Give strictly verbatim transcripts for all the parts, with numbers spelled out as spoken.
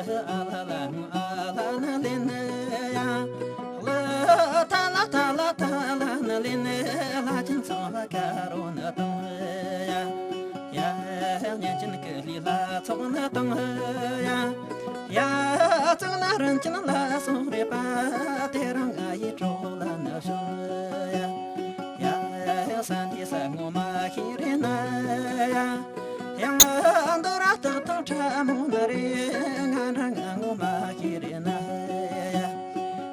ཨ་ལ་ལ་ཨ་ལ་ན་ལེ་ན་ཡ། ལ་ཐ་ལ་ཐ་ལ་ཐ་ལ་ན་ལེ་ན་ལ་ཅན་ཚང་ལ་ཀ་རོ་ན་དང་ཡ། ཡ་ཉན་ཅན་ཀི་ལི་ལ་ཚོགས་ན་དང་ཡ། ཡ་ཚང་ན་རིན་ཅན་ལ་སོང་རེ་པ་དེ་རང་ང་ཡི་གྲོགས་ལ་ན་ཤོན་ཡ། ཡ་ས་འདི་ས་ངོ་མ་ཤེས་རེ་ན་ཡ། ཡང་འདོ་ར་ཏག་ཏག་ཁྲ་མོ་ན་རེ་ང་འདྲ་ང་ངོ་མ་ཤེས་རེ་ན་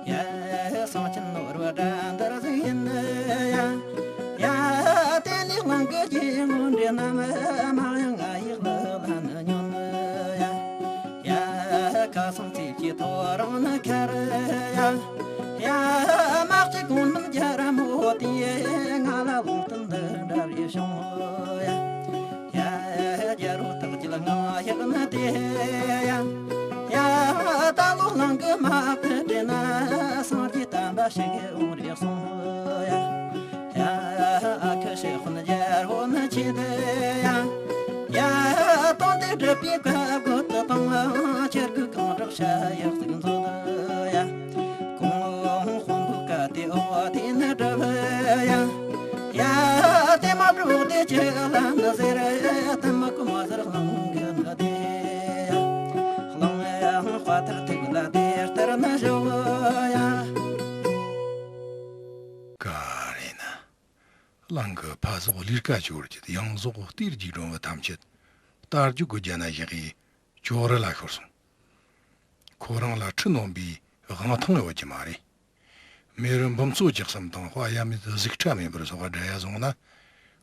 ཡ། ཡ་སང་ཆེན་ནོར་བ་འདྲ་འདར་ཟིག་ཡིན་ཡ། ཡ་དེ་ནི་དབང་གི་རྗེས་ངོ་འདྲེ་ན་མ་མ་ཡང་ང་ཡིག་ལ་ལ་ན་ཉོན་ཡ། ཡ་ཁ་སང་ཚེ་ཀྱི་ཐོ་རང་ན་ཁར་ཡ། ཡ་དམག་གི་གོང་ནམ་རྒྱ་ར་མོ་དེ་ང་ལ་ལུང་སྟོན་འདི་འདྲ་རེ་བྱུང་ཡ། ཡ་རྒྱ་རུ་ཐག་གི་ལ་ང་ཡག་ན་དེ་ཡ། ཡ་ད་ལོ་ལང་གི་མ་ཕེ་དེ་ན་སང་གི་དམ་པ་ཞིག་འོང་རེ་སོང་ཡ། ཡ་ཨ་ཁུ་ཤེ་ཧུན་རྒྱལ་པོ་ནི་ཆེ་དེ་ཡ། ཡ་དོན་དེ་སྒྲུབ་པའི་བཀའ་བཀོད་དུ་བཏང་། ཁྱེད་ཀྱི་གང་དྲག་ཤ་ཡག་ཟིག་མཛོད་ཡ། གོང་དཔོན་པོ་བཀའ་དེ་འོ་དེ་ནི་སྒྲུབ་ཡ། ཡ་དེ་མ་སྒྲུབ་དེ་ཅི་ལ་ནི་ཟེར། དེ་མ་གོ་མ་ཟེར་གླང་གི་ནི་དེ་ཡ། གླང་ཡང་དཔའ་ཐར་ཐུག་ལ་དེ་ལྟར་ནི་བཞོ་ཡ། ག་རེ་ན། གླང་གི་ཕ་ཟོག་ལུས་ཀ་སྦྱོར་གྱི་ཡང་ཟོག་གཏེར་གྱི་སྒྲོན་བུ་ཐམས་ཅད་རྟ་རྒྱུག་གི་རྒྱ་ན་བཞག་གིས་ཇོ་རི་ལ་ཤོར་སོང་། ཁོ་རང་ལ་ཁྲི་སྣོན་པའི་དབང་ཐང་ཡོད་ཀྱི་མ་རེད། མེ་རི་འབུམ་ཚོ་བཅུ་གསུམ་དང་དཔའ་ཡ་མེད་གཟིག་ཁྲ་མེད་པར་སོགས་བསྒྲལ་ཡ་བཟུང་ན།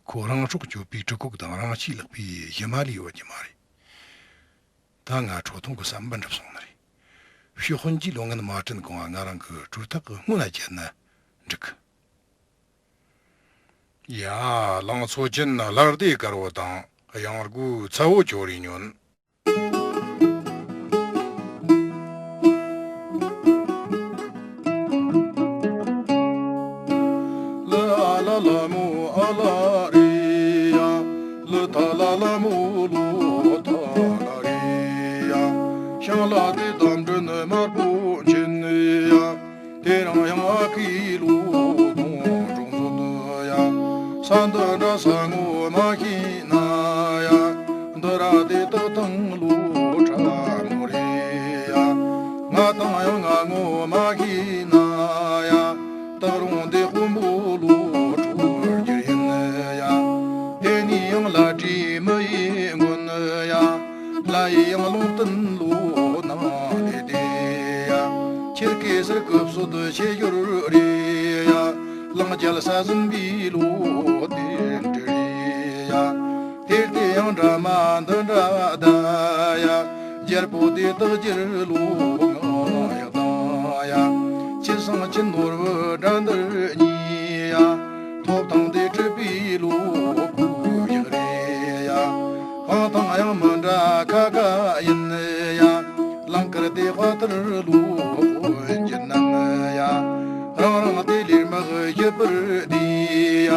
ཁོ་རང་སྲོག་གཅོད་པའི་གྲི་གུག་དང་རང་གཤིས་ལེགས་པའི་གཞི་མ་ལས་ཡོད་ཀྱི་མ་རེད། ད་ང་ཁྲོ་ཐུང་གི་བསམ་པ་འགྲུབ་སོང་ནི་རེད། ཕྱི་དཔོན་གྱིས་ལོ་ངན་མ་དྲན་གོང་ང་རང་གི་གྲོས་ཐག་གི་སྔོན་ལ་བཅད་ན་འགྲིག་གི། ཡ། གླང་མཚོ་ཅན་ལྷ་སྡེ་དཀར་བོ་དང་གཡང་དགུའི་ཚ་བོ་ཅོ་རི་ཉོན། ལ་ཨ་ལ་ལ་མོ་ཨ་ལ་རེ་ཡ། ལ་ཐ་ལ་ལ་མོ་ལོ་ཐ་ལ་རེ་ཡ། ཤིང་ལ་དེ་དམ་དྲི་ནི་དམར་པོ་འབྱིན་ཡ། དེ་རིང་ཡང་ཨ་ཁུའི་ལོ་དང་གྲོགས་མཛོད་ཡ། ས་འདི་འདྲ་ས་ངོ་མ་ཤེས་ན་ཡ། འདི་ར་དེ་སྟག་ཐང་ལོ་ཁྲ་མོ་རེད་ཡ། ང་དང་ཡང་ང་ངོ་མ་ཤེས་ན་ཡ། སྟག་རོང་དེ་དཔོན་པོ་ལོ་ཁྲོ་རྒྱུ་ཡིན་ཡ། དེ་ནས་ཡང་ལ་བྲིས་མི་ཡི་མགོན་ཡ། ལ་ཡི་ཡང་ལུང་བསྟན་ལོ་ནང་ལས་དེ་ཡ། ཁྱེད་གེ་སར་སྐུ་བསོད་ཆེ་ཡོར་རེ་ཡ། ལང་རྒྱལ་ས་ཟིན་པའི་ལོ་དེ་འདྲ་རེ་ཡ། དེར་དེ་ཡང་འདྲ་མ་འདི་འདྲ་ད་ཡ། རྒྱལ་པོ་དེ་དག་རྒྱལ་ལོ་ང་ཡག་དང་ཡ། ཁྱེད་སང་ཁྱེད་ནོར་བུ་འདྲ་འདིར་གཉིས་ཡ། ཐོབ་ཐང་དེ་གྲུབ་པའི་ལོ་ཁུ་ཡག་རེད་ཡ། ཧང་ཐང་ཡང་མི་འདྲ་ཁ་ཁ་ཡིན་ཡ། ལང་དཀར་དེ་དཔའ་ཐར་ལོ་དཔོན་གྱི་ནམ་ཡ། རང་རང་དེ་ལེར་མག་ཞི་པར་དེ་ཡ།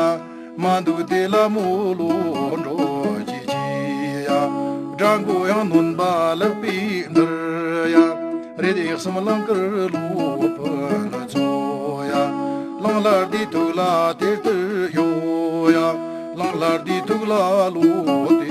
མ་འདུག་དེ་ལ་མོ་ལོ་འགྲོ་ཅི་ཅི་ཡ། དགྲ་མགོ་ཡང་གནོན་པ་ལག་པའི་འདིར་ཡ། རེ་དེ་གསུམ་ལང་དཀར་ལོ་དཔོན་ཚོ་ཡ། ལང་ལར་དེ་ཐུག་ལ་དེར་དུ་ཡོ་ཡ། ལང་ལར་དེ་ཐུག་ལ་ལོ་